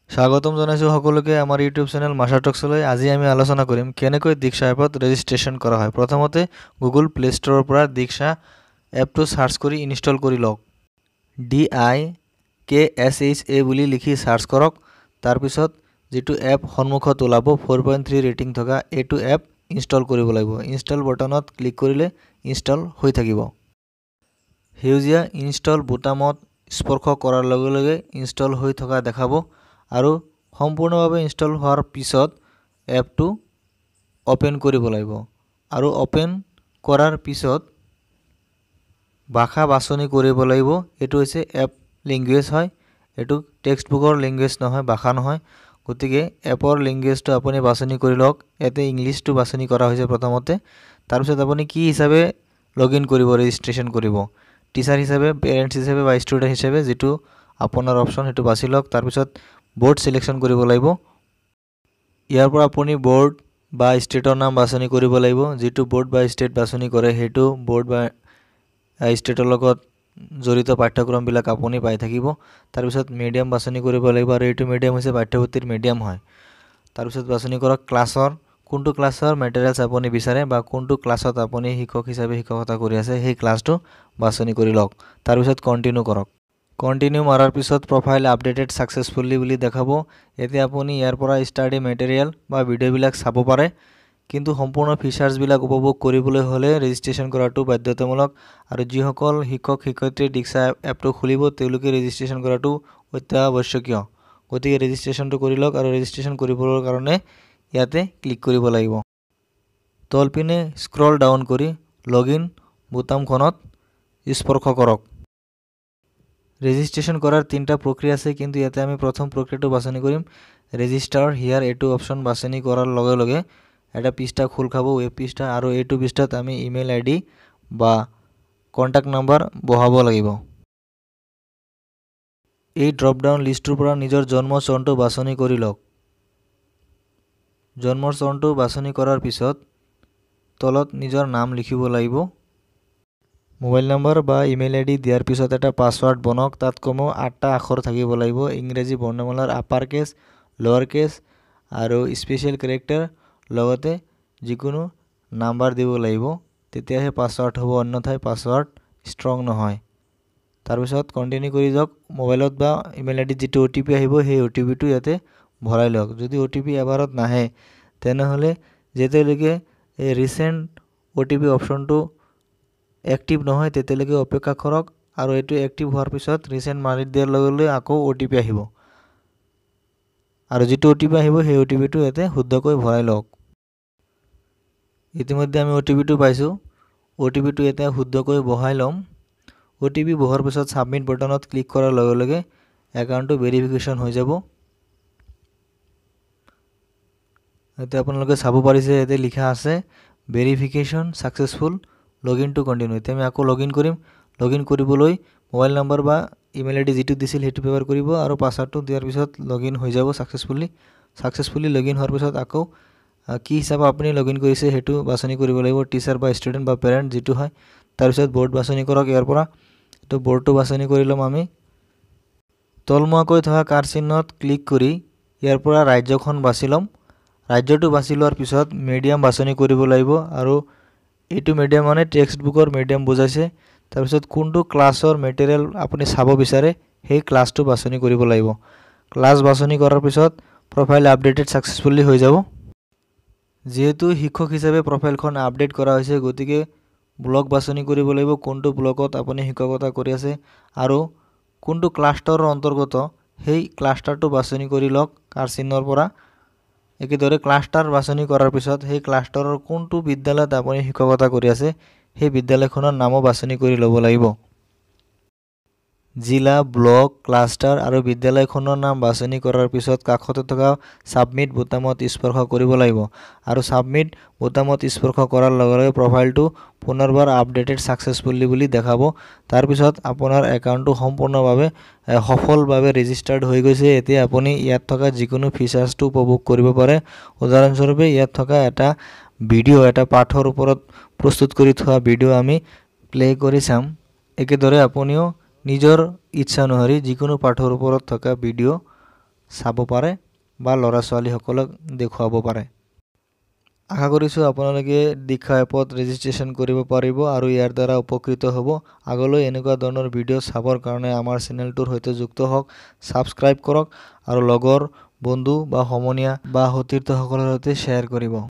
স্বাগতম জনাইছোঁ সকলোকে আমাৰ ইউটিউব চেনেল মাষ্টাৰ টক্সলৈ। আজি আমি আলোচনা কৰিম কেনেকৈ দীক্ষা এপত ৰেজিষ্ট্ৰেশ্যন কৰা হয়। প্ৰথমতে গুগল প্লে ষ্ট'ৰৰ পৰা দীক্ষা এপটো চাৰ্চ কৰি ইনষ্টল কৰি লওক। DIKSHA বুলি লিখি চাৰ্চ কৰক। তাৰপিছত যিটো এপ সন্মুখত ওলাব 4.3 ৰেটিং থকা এইটো এপ ইনষ্টল কৰিব লাগিব। ইনষ্টল বটনত ক্লিক কৰিলে ইনষ্টল হৈ থাকিব। সেউজীয়া ইনষ্টল বুটামত স্পৰ্শ কৰাৰ লগে লগে ইনষ্টল হৈ থকা দেখাব আৰু সম্পূৰ্ণভাৱে ইনষ্টল হোৱাৰ পিছত এপটো অ'পেন কৰিব লাগিব আৰু অ'পেন কৰাৰ পিছত ভাষা বাছনি কৰিব লাগিব। এইটো হৈছে এপ লেংগুৱেজ হয়, এইটো টেক্সট বুকৰ লেংগুৱেজ নহয়, ভাষা নহয়। গতিকে এপৰ লেংগুৱেজটো আপুনি বাছনি কৰি লওক। ইয়াতে ইংলিছটো বাছনি কৰা হৈছে প্ৰথমতে। তাৰপিছত আপুনি কি হিচাপে লগ ইন কৰিব, ৰেজিষ্ট্ৰেশ্যন কৰিব, টিচাৰ হিচাপে, পেৰেণ্টছ হিচাপে বা ষ্টুডেণ্ট হিচাপে, যিটো আপোনাৰ অপশ্যন সেইটো বাছি লওক। তাৰপিছত বৰ্ড চিলেকশ্যন কৰিব লাগিব। ইয়াৰ পৰা আপুনি বৰ্ড বা ষ্টেটৰ নাম বাছনি কৰিব লাগিব। যিটো বৰ্ড বা ষ্টেট বাছনি কৰে সেইটো বৰ্ড বা ষ্টেটৰ লগত জড়িত পাঠ্যক্ৰমবিলাক আপুনি পাই থাকিব। তাৰপিছত মিডিয়াম বাছনি কৰিব লাগিব আৰু এইটো মিডিয়াম হৈছে পাঠ্যপুথিৰ মিডিয়াম হয়। তাৰপিছত বাছনি কৰক ক্লাছৰ, কোনটো ক্লাছৰ মেটেৰিয়েলছ আপুনি বিচাৰে বা কোনটো ক্লাছত আপুনি শিক্ষক হিচাপে শিক্ষকতা কৰি আছে সেই ক্লাছটো বাছনি কৰি লওক। তাৰপিছত কণ্টিনিউ কৰক। কণ্টিনিউ মাৰাৰ পিছত প্ৰফাইল আপডেটেড ছাকচেছফুলি বুলি দেখাব। এতিয়া আপুনি ইয়াৰ পৰা ষ্টাডি মেটেৰিয়েল বা ভিডিঅ'বিলাক চাব পাৰে, কিন্তু সম্পূৰ্ণ ফিচাৰ্ছবিলাক উপভোগ কৰিবলৈ হ'লে ৰেজিষ্ট্ৰেশ্যন কৰাটো বাধ্যতামূলক। আৰু যিসকল শিক্ষক শিক্ষয়িত্ৰী দীক্ষা এপটো খুলিব তেওঁলোকে ৰেজিষ্ট্ৰেশ্যন কৰাটো অত্যাৱশ্যকীয়। গতিকে ৰেজিষ্ট্ৰেশ্যনটো কৰি লওক আৰু ৰেজিষ্ট্ৰেশ্যন কৰিবৰ কাৰণে ইয়াতে ক্লিক কৰিব লাগিব। তলপিনে স্ক্ৰল ডাউন কৰি লগ ইন বুটামখনত স্পৰ্শ কৰক। ৰেজিষ্ট্ৰেশ্যন কৰাৰ তিনিটা প্ৰক্ৰিয়া আছে, কিন্তু ইয়াতে আমি প্ৰথম প্ৰক্ৰিয়াটো বাছনি কৰিম। ৰেজিষ্টাৰ হিয়াৰ এইটো অপশ্যন বাছনি কৰাৰ লগে লগে এটা পৃষ্ঠা খোল খাব, ৱেব পৃষ্ঠা, আৰু এইটো পৃষ্ঠাত আমি ইমেইল আই ডি বা কণ্টেক্ট নাম্বাৰ বহাব লাগিব। এই ড্ৰপ ডাউন লিষ্টটোৰ পৰা নিজৰ জন্ম চনটো বাছনি কৰি লওক। জন্মৰ চনটো বাছনি কৰাৰ পিছত তলত নিজৰ নাম লিখিব লাগিব। মোবাইল নম্বৰ বা ইমেইল আই ডি দিয়াৰ পিছত এটা পাছৱাৰ্ড বনাওক। তাত কমেও 8টা আখৰ থাকিব লাগিব। ইংৰাজী বৰ্ণমালাৰ আপাৰ কেছ, লৱাৰ কেছ আৰু স্পেচিয়েল কেৰেক্টাৰ, লগতে যিকোনো নাম্বাৰ দিব লাগিব, তেতিয়াহে পাছৱাৰ্ড হ'ব, অন্যথাই পাছৱাৰ্ড ষ্ট্ৰং নহয়। তাৰপিছত কণ্টিনিউ কৰি যাওক। মোবাইলত বা ইমেইল আই ডিত যিটো অ' টি পি আহিব সেই অ' টি পিটো ইয়াতে ভৰাই লওক। যদি অ' টি পি এবাৰত নাহে তেনেহ'লে যেতিয়ালৈকে এই ৰিচেণ্ট অ' টি পি অপশ্যনটো এক্টিভ নহয় তেতিয়ালৈকে অপেক্ষা কৰক আৰু এইটো এক্টিভ হোৱাৰ পিছত ৰিচেণ্ট মাৰি দিয়াৰ লগে লগে আকৌ অ' টি পি আহিব আৰু যিটো অ' টি পি আহিব সেই অ' টি পিটো ইয়াতে শুদ্ধকৈ ভৰাই লওক। ইতিমধ্যে আমি অ' টি পিটো পাইছোঁ। অ' টি পিটো ইয়াতে শুদ্ধকৈ বহাই ল'ম। অ' টি পি বহোৱাৰ পিছত ছাবমিট বটনত ক্লিক কৰাৰ লগে লগে একাউণ্টটো ভেৰিফিকেশ্যন হৈ যাব। এতিয়া আপোনালোকে চাব পাৰিছে ইয়াতে লিখা আছে verification successful, log in to continue. এতিয়া আমি আকৌ লগ ইন কৰিম। লগ ইন কৰিবলৈ মোবাইল নম্বৰ বা ইমেইল আই ডি যিটো দিছিল সেইটো ব্যৱহাৰ কৰিব আৰু পাছৱাৰ্ডটো দিয়াৰ পিছত লগ ইন হৈ যাব ছাকচেছফুলি। ছাকচেছফুলি লগ ইন হোৱাৰ পিছত আকৌ কি হিচাপে আপুনি লগ ইন কৰিছে সেইটো বাছনি কৰিব লাগিব, টিচাৰ বা ষ্টুডেণ্ট বা পেৰেণ্ট যিটো হয়। তাৰপিছত বৰ্ড বাছনি কৰক। ইয়াৰ পৰা এইটো বৰ্ডটো বাছনি কৰি ল'ম আমি। তলমুৱাকৈ থকা কাৰ চিহ্নত ক্লিক কৰি ইয়াৰ পৰা ৰাজ্যখন বাছি ল'ম। ৰাজ্যটো বাছি লোৱাৰ পিছত মিডিয়াম বাছনি কৰিব লাগিব আৰু এইটো মিডিয়াম মানে টেক্সট বুকৰ মিডিয়াম বুজাইছে। তাৰপিছত কোনটো ক্লাছৰ মেটেৰিয়েল আপুনি চাব বিচাৰে সেই ক্লাছটো বাছনি কৰিব লাগিব। ক্লাছ বাছনি কৰাৰ পিছত প্ৰফাইল আপডেটেড ছাকচেছফুলি হৈ যাব। যিহেতু শিক্ষক হিচাপে প্ৰফাইলখন আপডেট কৰা হৈছে, গতিকে ব্লক বাছনি কৰিব লাগিব, কোনটো ব্লকত আপুনি শিক্ষকতা কৰি আছে আৰু কোনটো ক্লাষ্টাৰৰ অন্তৰ্গত সেই ক্লাষ্টাৰটো বাছনি কৰি লওক কাৰ চিহ্নৰ পৰা। একেদৰে ক্লাষ্টাৰ বাছনি কৰাৰ পিছত সেই ক্লাষ্টাৰৰ কোনটো বিদ্যালয়ত আপুনি শিক্ষকতা কৰি আছে সেই বিদ্যালয়খনৰ নামো বাছনি কৰি ল'ব লাগিব। জিলা, ব্লক, ক্লাষ্টাৰ আৰু বিদ্যালয়খনৰ নাম বাছনি কৰাৰ পিছত কাষতে থকা ছাবমিট বুটামত স্পৰ্শ কৰিব লাগিব আৰু ছাবমিট বুটামত স্পৰ্শ কৰাৰ লগে লগে প্ৰফাইলটো পুনৰবাৰ আপডেটেড ছাকচেছফুলি বুলি দেখাব। তাৰপিছত আপোনাৰ একাউণ্টটো সম্পূৰ্ণভাৱে সফলভাৱে ৰেজিষ্টাৰ্ড হৈ গৈছে। এতিয়া আপুনি ইয়াত থকা যিকোনো ফিচাৰ্ছটো উপভোগ কৰিব পাৰে। উদাহৰণস্বৰূপে ইয়াত থকা এটা ভিডিঅ', এটা পাঠৰ ওপৰত প্ৰস্তুত কৰি থোৱা ভিডিঅ' আমি প্লে' কৰি চাম। একেদৰে আপুনিও নিজৰ ইচ্ছা অনুসৰি যিকোনো পাঠৰ ওপৰত থকা ভিডিঅ' চাব পাৰে বা ল'ৰা ছোৱালীসকলক দেখুৱাব পাৰে। আশা কৰিছোঁ আপোনালোকে দীক্ষা এপত ৰেজিষ্ট্ৰেশ্যন কৰিব পাৰিব আৰু ইয়াৰ দ্বাৰা উপকৃত হ'ব। আগলৈ এনেকুৱা ধৰণৰ ভিডিঅ' চাবৰ কাৰণে আমাৰ চেনেলটোৰ সৈতে যুক্ত হওক, ছাবস্ক্ৰাইব কৰক আৰু লগৰ বন্ধু বা সমনীয়া বা সতীৰ্থসকলৰ সৈতে শ্বেয়াৰ কৰিব।